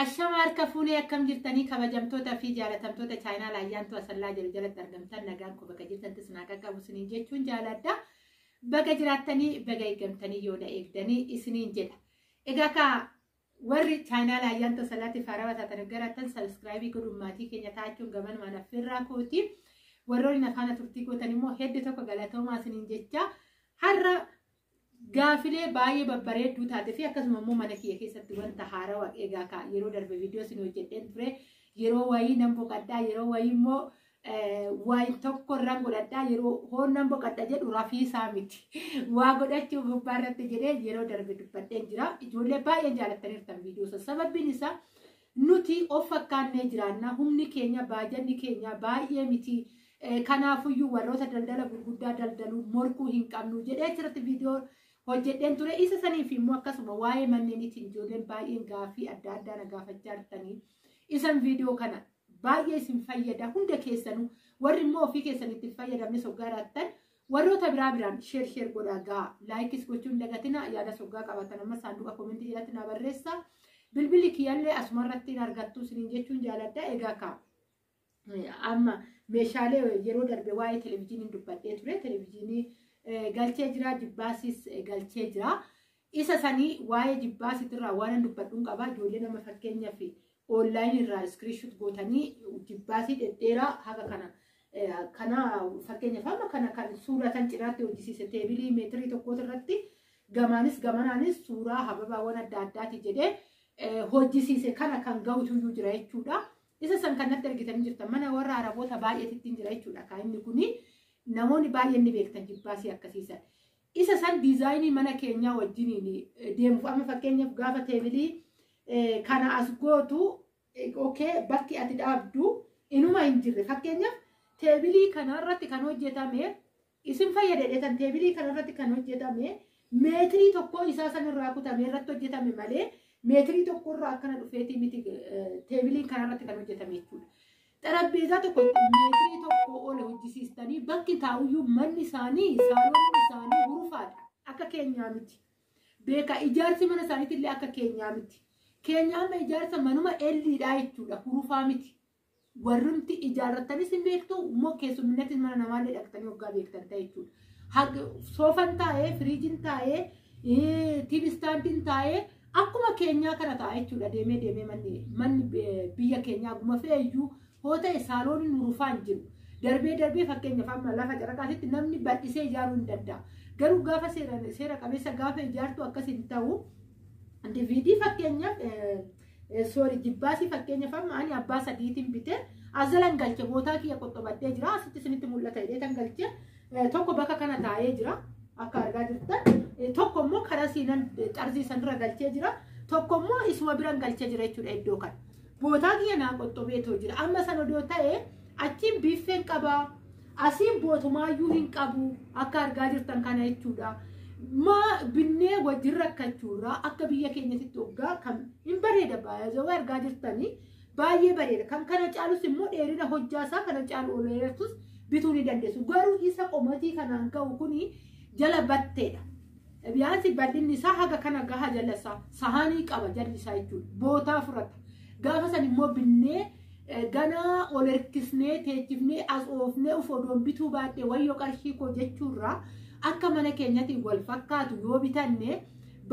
Ashama harka fuunee, akkam jirtanii, kabajamtoota fi jaalatamtoota chaayinaa Ayyaantuu Asallaa jedhu jalatti argamtan? Nagaan koo bakka jirtantis naa qaqqabu isiniin jechuun jaaladha. Baga jiraattanii, baga eegamtanii, yoo na eegdanii isiniin jedha. Egaa kaa warri chaayinaa Ayyaantuu Asallaatti faarawaa taatan garaattan subscribe godhuun maatii keenya taachuun gamanumaan affeerraa kooti. Warroonni afaana turtii gootan immoo hedduu tokko galatoomaa isiniin jecha, har'a gaafilee baay'ee babbareedduu taate fi akkasuma immoo mana kiyya keessatti wanta haarawaa, egaa kaa yeroo darbe viidiyoo isin hojjedheen ture, yeroo wayii nan boqadhaa, yeroo wayii immoo wayi tokko irraan godhadhaa, yeroo hoon nan boqadha jedhu rafiisaa miti, waa godhachuu gubbaa irratti jedhee yeroo darbe dubbadheen jira. Ijoollee baay'een jaalattaniirtan viidiyoo, sababbiin isaa nuti of fakkaannee jiraanna, humni keenya, baajanni keenya baay'ee miti, kanaafuyyuu warroota daldala gurguddaa daldaluu morkuu hin qabnu jedhee achirratti viidiyoo hojjedheen ture. Isa saniif immoo akkasuma waa'ee manneeniitiin ijoolleen baay'een gaaffii adda addaa na gaafachaa jirtanii, isan viidiyoo kana baay'ee isin fayyada. Hunda keessanuu warri immoo ofii keessanitti fayyadamne soggaa raattan warroota biraa biraan share share godhaa gaa, like is gochuun dagatina. Yaada soggaa qabatan amma saanduqa comment jalatti na barreessa. Bilbilli kiyyallee asuma irratti argattu isiniin jechuun jaaladha. Egaa kaa amma meeshaalee yeroo darbe waa'ee televizyiiniin dubbadhee ture, televizyiinii galchee jira, jibbaasis galchee jira. Isa sanii waa'ee jibbaasitirraa waan dubbadhuun qaba. Ijoollee nama fakkeenyaaf online irraa screenshot gootanii jibbaasii dhedheeraa haga kana kana, fakkeenyaaf amma kana kan suuratan cinaatti hojjisiise, table meetirii tokkooti irratti gamaanis gamanaanis suuraa hababaawwan adda addaati jedhee hojjisiise kana kan ga'utuyyuu jira jechuudha. Isa san kanatti argitanii jirtan, mana warra Araboota baay'eetitti jira jechuudha. Kan inni kuni namoonni baay'een ni beektan jibbaasii akkasiisan. Isa san design mana keenyaa wajjiniin deemuuf, amma fakkeenyaaf gaafa table kana as gootu, okay, bakki ati dhaabdu inuma hin jirre. Fakkeenyaaf table kanarratti kan hojjetame isin fayyadadheetan, table kanarratti kan hojjetame meetirii tokko isaa sanirraa kutame irratti hojjetame malee meetirii tokkorraa akkana dhufeetii miti table kanarratti kan hojjetame jechuudha. Xarabbeezaa tokko meetirii tokko ol hojjisiistanii bakki taa'uyyuu, manni isaanii, saaloonni isaanii hurufaadha. Akka keenyaa miti. Beeka, ijaarsi mana isaaniitillee akka keenyaa miti. Keenya amma ijaarsa manuma elliidhaa jechuudha, hurufaa miti. Warrumti ijaarrattanis hin beektu immoo keessumminattis mana namaallee dhaqxanii waggaa beektan ta'e jechuudha. Soofan taa'ee, firiijiin taa'ee, TV standiin taa'ee akkuma keenyaa kana ta'a jechuudha. Deemee deemee manni biyya keenyaa guma fe'eyyuu hoo ta'e saalooniin hurufaa hin jiru. Darbee darbee fakkeenyaaf amma lafa caraqaatitti namni bal'isee ijaaruu hin danda'a. Garuu gaafa seera qabeessa gaafa ijaartu akkas hin ta'u. DVD fakkeenyaaf, sorry, jibbaasii fakkeenyaaf amma ani abbaa sadiitiin bite, azalan galche, bootaa kiyya qoxxobadhee jira, asitti isinitti mul'ata jedhee galche. Tokko bakka kana taa'ee jira akka argaa jirtan, tokko immoo karaa siinan xarzii sanirra galchee jira, tokko immoo isuma biran galchee jira jechuudha. Iddoo kana bootaa kiyya naa qoxxobeetoo jira. Amma san odoo ta'e achiin biiffeen qabaa, asiin bootumaayyuu hin qabu akka argaa jirtan kana jechuudha. Maa binnee wajjin rakkachuurraa akka biyya keenyatti waggaa kan hin bareeda baay'ee argaa jirtanii, baay'ee bareeda. Kan kana caalus immoo dheerina hojjaasaa kana caalu ol dheeratus bituu ni dandeessu. Garuu isa qomatii kanaan ga'u kuni jala batteedha. Biyaansi bal'inni isaa haga kana gaha, jala isaa sahaanii qaba jalli isaa jechuudha. Bootaa furata. Gaafa san immoo binnee ganaa ol hirkisnee teechifnee as oofnee uf odoon bituu baadhee wayyoo qarshii koo jechuurraa akka mana keenyatti wal fakkaatu yoo bitanne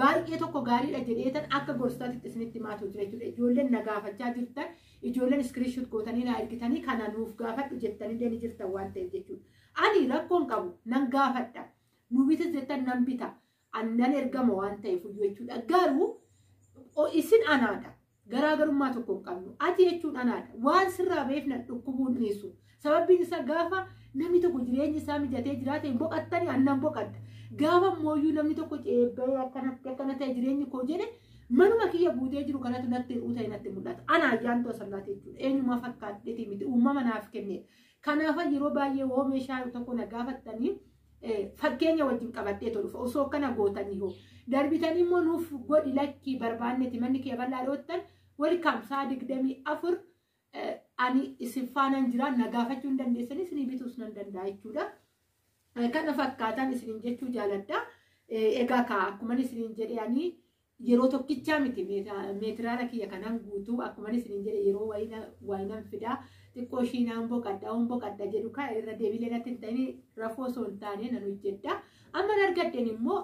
baay'ee tokko gaariidha jedheetan akka gorsaatitti isinitti maatu jira jechuudha. Ijoolleen na gaafachaa jirtan, ijoolleen screenshot gootanii na ergitanii kana nuuf gaafadhu jettanillee ni jirtan waan ta'eef jechuudha. Ani rakkoon qabu, nan gaafadha. Nu bitis jettan nan bita. Nan ergama waan ta'eef jechuudha. Garuu isin anaadha. Garaagarummaa tokko hin qabnu. Ati jechuun anaadha. Waan sirraa beef na dhukkubuun dhiisu. Sababbiin isaa gaafa namni tokko jireenyi isaa mijatee jiraate hin boqattanii, annan boqadha. Gaafa mooyyuu namni tokko ceebbee akkanatti akkana ta'e jireenyi koo jedhe, manuma kiyya guutee jiru kanatu natti hir'uu ta'e natti mul'ata. Ana Ayyaantuu Asallaati jechuudha. Eenyumaa fakkaatteeti miti, uumama naaf kennedha. Kanaaf yeroo baay'ee woo meeshaa tokko na gaafattanii fakkeenya wajjin qabadhee dhufa. Osoo akkana gootanii hoo, darbitanii immoo nuuf godhi, lakkii barbaanneeti, manni kee bal'aa dhoottan, welcome, sa'a 24 ani isin faanan jira, na gaafachuu hin dandeessanii, isinii bituus nan danda'a jechuudha. Kana fakkaatan isiniin jechuu jaaladha. Egaa kaa akkuma isiniin jedhe ani Yeroo tokkichaa miti meetiraala kiyya kanaan guutuu akkuma isiniin jedhe yeroo wayinan fidaa xiqqoo ishii naan boqadha hoon boqadha jedhu kan irra deebilee natti hin ta'in rafoo osoo hin taane nan hojjedha. Amma argadheen immoo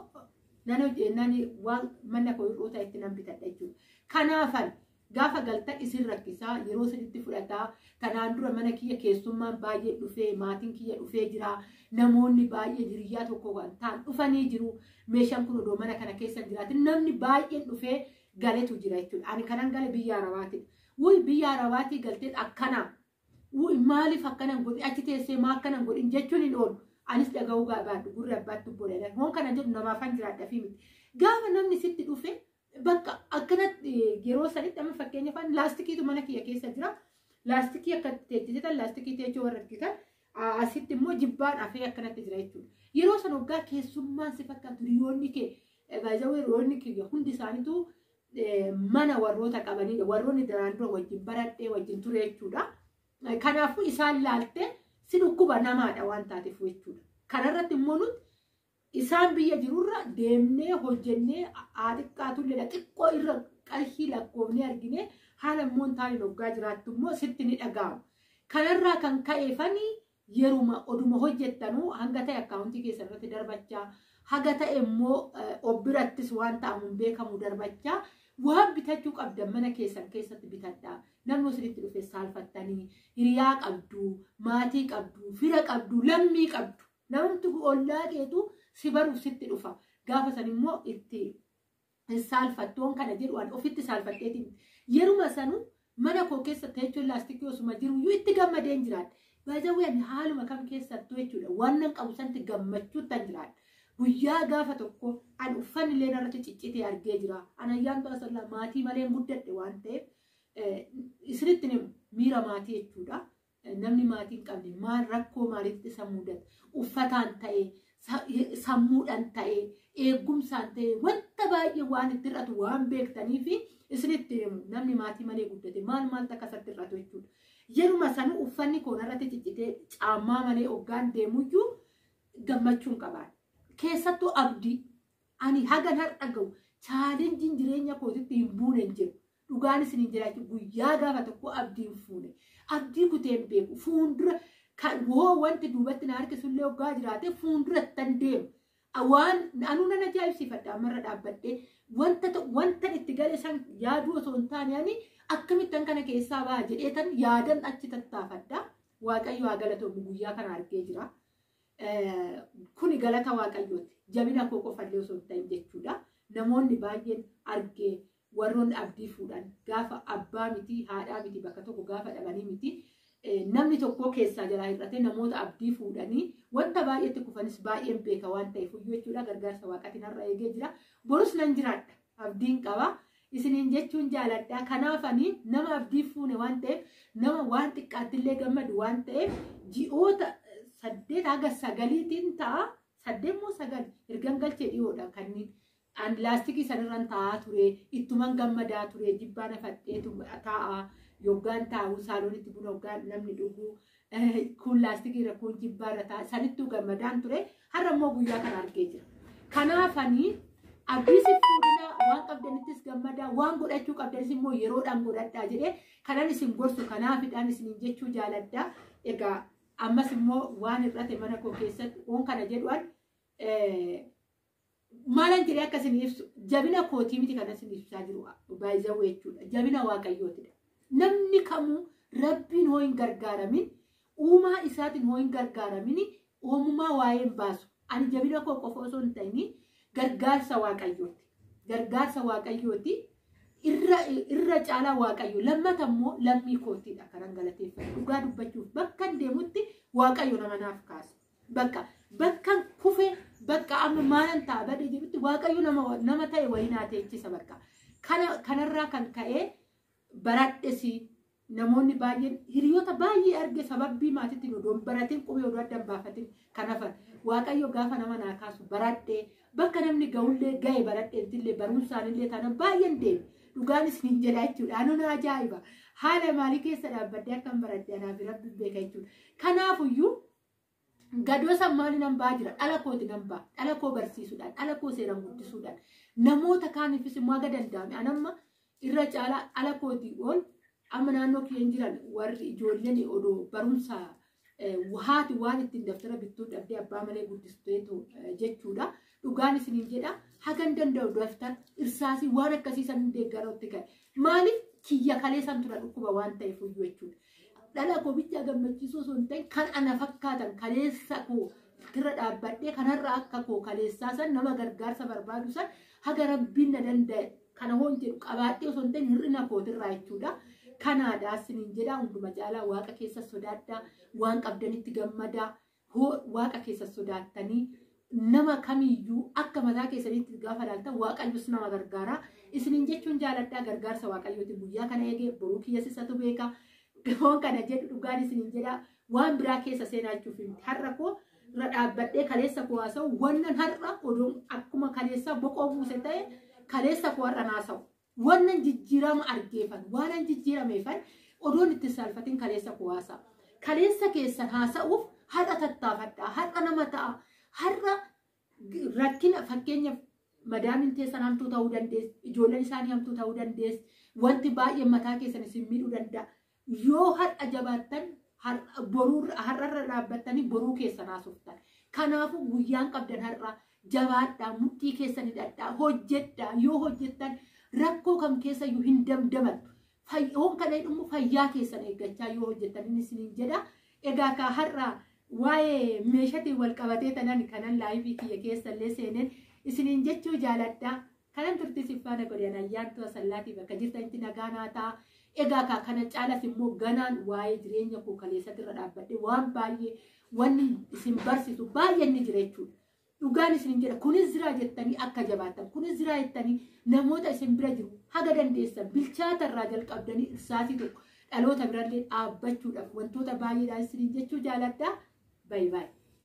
nan hojjennan waan mana koo hir'uu ta'etti nan bitadha jechuudha. Kanaafan gaafa galtan isin rakkisaa yeroo isinitti fudhataa kanaan dura mana kiyya keessummaan baay'ee dhufee maatiin kiyya dhufee jira namoonni baay'ee hiriyyaa tokko kan ta'an dhufanii jiru meeshaan kun odoo mana kana keessa jiraatin namni baay'een dhufee galetu jira jechuudha. Ani kanan gale biyya Arabaatidha. Wuy biyya Arabaatii galtee akkanaa wuy maaliif akkanan godhin achi teessee maa akkanan godhin jechuun hin oolu. Anis dhaga'uu baadhu gurri abbaatti boodadha. Hoon kana jedhu namaafan jiraadha fi miti. Gaafa namni sitti dhufe bakka akkanatti yeroo sanitti amma fakkeenyaaf laastikiitu mana kiyya keessa jira. Laastikii akka teechisan laastikii teechoo warra argitan asitti immoo jibbaan afee akkanatti jira jechuudha. Yeroo san hoggaa keessummaan si fakkaatu hiriyoonni kee baay'ee hiriyoonni kiyya hundi isaaniitu mana warroota qabanidha. Warroonni duraan dura wajjin baradhee wajjin ture jechuudha. Kanaafuu isaan laaltee si dhukkuba namaadha waan taateef jechuudha. Kanarratti immoo nuti isaan biyya jirurra deemnee hojjennee haa xiqqaatullee xiqqoo irra qarshii lakkoofnee argine haala immoo hin taane hoggaa jiraattu immoo sitti ni dhaga'ama. Kanarraa kan ka'eefanii yeruma oduma hojjettanuu hanga ta'e akkaawuntii keessan irratti darbachaa haga ta'e immoo of birattis waan ta'amu hin beekamu darbachaa waan bitachuu qabdan mana keessan keessatti bitadhaa. Namni isinitti dhufe saalfattanii hiriyaa qabdu, maatii qabdu, fira qabdu, lammii qabdu. Namni ollaa keetu si baruuf sitti dhufa. Gaafa san immoo itti saalfattoon kana jedhu an ofitti saalfadheetiin yeruma sanu mana koo keessa teechuun laastikii osuma jiru iyyuu itti gammadeen jiraadha. Baay'ee ani haaluma kam keessattuu jechuudha waan nan qabu sanatti gammachuuttan jiraadha. Guyyaa gaafa tokko an uffanni illee narratti ciccitee argee jira. An ayyaan tola maatii malee guddadhe waan ta'eef isinitti miira maatii jechuudha. Namni maatii hin qabne maal rakkoo maaliitti isa mudata? Uffataan ta'ee, sammuudhaan ta'ee, eegumsaan ta'ee wanta baay'ee waan itti hir'atu waan beektanii fi isinitti himu namni maatii malee guddate maal maaltu akkasatti hir'atu jechuudha. Yeruma sanu uffanni koo narratti ciccitee caammaa malee hoggaan deemuyyuu gammachuun qabaan. Keessattuu abdii ani hagan har'a gahu chaalenjiin jireenya kootitti hin buune hin jiru. Dhugaan isin hin jiraachuu guyyaa gaafa tokko abdii hin fuune. Abdii kutee hin beeku. Fuuldura kan hoo wanti duubatti na harkisullee hoggaa jiraate fuuldura tan deemu. Waan anuu nan ajaa'ibsiifadha ammarra dhaabbadhee wanta itti gale san yaaduu osoo hin taane ani akkamittan kana keessaa ba'a jedhee tan yaadan achi tattaafadha. Waaqayyo haa galatoomu guyyaa kana argee jira. Kuni galata Waaqayyooti. Jabina koo qofallee osoo hin ta'in jechuudha. Namoonni baay'een argee warroonni abdii fuudhan gaafa abbaa miti haadhaa miti bakka tokko gaafa dhabanii miti namni tokko keessaa jalaa hir'atee namoota abdii fuudhanii wanta baay'eetti kufanis baay'een beeka waan ta'eef iyyuu jechuudha gargaarsa waaqatiin har'a eegee jira. Borus nan jiraadha abdiin qaba. Isiniin jechuun jaaladha. Kanaafanii nama abdii fuune waan ta'eef nama waan xiqqaattillee gammadu waan ta'eef ji'oota 8 haga 9 ta'a 8 moo 9 ergan galchee dhiyoodha kanneen an laastikii sanirran taa'aa ture ittuman gammadaa ture jibbaa nafadheetu taa'a yoggaan taa'u saaloonitti buna yoggaan namni dhugu kun laastikii irra kun jibbaa irra taa'a sanittuu gammadaan ture har'a immoo guyyaa kana argee jira. Kanaafanii abdii si fuudhinaa waan qabdanittis gammadaa waan godhachuu qabdanis immoo yeroodhaan godhadhaa jedhee kanan isin gorsu kanaafidhaan isiniin jechuu jaaladha. Egaa ammas immoo waan hir'ate mana koo keessatti waan kana jedhuan maalan jedhee akka isin ibsu jabina kootii miti kan isin ibsaa jiru baay'ee jechuudha. Jabina Waaqayyootidha. Namni kamuu rabbiin hoo hin gargaaramin uumaa isaatiin hoo hin gargaaramin uumamaa waa'ee hin baasu. Ani jabina koo qofa osoo hin ta'in gargaarsa Waaqayyooti. Gargaarsa Waaqayyooti. Irra caalaa Waaqayyo lammata immoo lammii kootiidha kanan galateeffadhu. Dhugaa dubbachuuf bakka deemutti Waaqayyo nama naaf kaasa. Bakka kufe bakka amma maalan ta'a badee jirutti Waaqayyo nama ta'e wayii naa teechisa bakka. Kanarraa kan ka'ee baradhesi namoonni baay'een hiriyoota baay'ee arge sababbii maatiitti odoo hin baratin qubee odoo adda hin baafatin kan hafan. Waaqayyo gaafa nama naa kaasu baradhee bakka namni gahullee ga'e baradheettillee barumsaanillee taanaan baay'een deeme. Dhugaanis ni jedha jechuudha. Anuun ajaa'iba. Haala maalii keessa dhaabbadhee akkam baradhee anaaf rabbi beeka jechuudha. Kanaafuyyuu gadoo san maali nan ba'a jira? Dhala kooti nan ba'a. Dhala koo barsiisuudhaan, dhala koo seeraan guddisuudhaan. Namoota kaaniifis immoo haga danda'ame. Anamma irra caalaa ala kootii ol amma naannoo kiyyan jiran warri ijoolleen odoo barumsa haati waan ittiin daftara bittuu dhabdee abbaa malee guddisteetu jechuudha. Dhugaan isiniin jedha, hagan danda'u daftara, irsaasii, waan akkasii san deeggaruutti ka'e. Maaliif? Kiyya kalee san tura dhukkuba waan ta'eef iyyuu jechuudha. Dhala koo bichaa gammachiisuu osoo hin ta'in, kan ana fakkaatan kaleessa koo irra dhaabbadhee kanarra akka koo kaleessaa san nama gargaarsa barbaadu san haga Rabbiin na danda'e kana hoon jedhu qabaadhee osoo hin ta'in hir'ina kootirraa jechuudha. Kanaadhaa isiniin jedha, hunduma caalaa Waaqa keessa sodaadhaa, waan qabdanitti gammadaa. Waaqa keessa sodaattanii nama kamiyyuu akka mataa keessanitti gaafa ilaaltan, Waaqayyos nama gargaara. Isiniin jechuun jaaladhaa. Gargaarsa Waaqayyootiin guyyaa kana eegee, boruu kiyya sisatu beeka. Gamoon kana jedhu, dhugaan isiniin jedha, waan biraa keessa seenaa jechuuf miti. Har'a koo irra dhaabbadhee kaleessa koo haasa'u, wannan har'a odoon akkuma kaleessaa boqoo buuse ta'e kaleessa koo har'a naasa'u. Wannan jijjiirama argeefan, waanan jijjiirameefan odoon itti saalfatin kaleessa koo haasa'a. Kaleessa keessan haasa'uuf har'a tattaafadhaa, har'a nama ta'a, har'a rakkina, fakkeenyaaf madaamin teessan hamtuu ta'uu dandeessi, ijoolleen isaanii hamtuu ta'uu dandeessi, wanti baay'een mataa keessan isin miidhuu danda'a. Yoo har'a jabaattan, har'arra dhaabbattanii boruu keessan haasoftan. Kanaafuu guyyaan qabdan har'a, jabaadhaa, mudhii keessan hidhadhaa, hojjedhaa. Yoo hojjettan rakkoo kam keessayyuu hin damdamattu. Hoon kana immoo fayyaa keessan eeggachaa yoo hojjettan inni isiniin jedha. Egaa ka har'a waa'ee meeshaatiin wal qabatee tanan kanan live kiyya keessallee seeneen isiniin jechuu jaaladha. Kanan turtii siffaana godhan Ayyaantuu Asallaatii, bakka jirtanitti nagaa naa ta'a. Egaa ka kana caalas immoo ganaan waa'ee jireenya koo kaleessatti irra dhaabbadhe waan baay'ee wanni isin barsiisu baay'een ni jira jechuudha. Dhugaan isin jedha, kunis jira jettanii akka jabaattan, kunis jira jettanii namoota isin bira jiru haga dandeessan bilchaata irraa jalqabdanii irsaasii tokko dhaloota birallee dhaabbachuudhaaf wantoota baay'eedhaan isiniin jechuu jaaladha. Baay'ee baay'ee.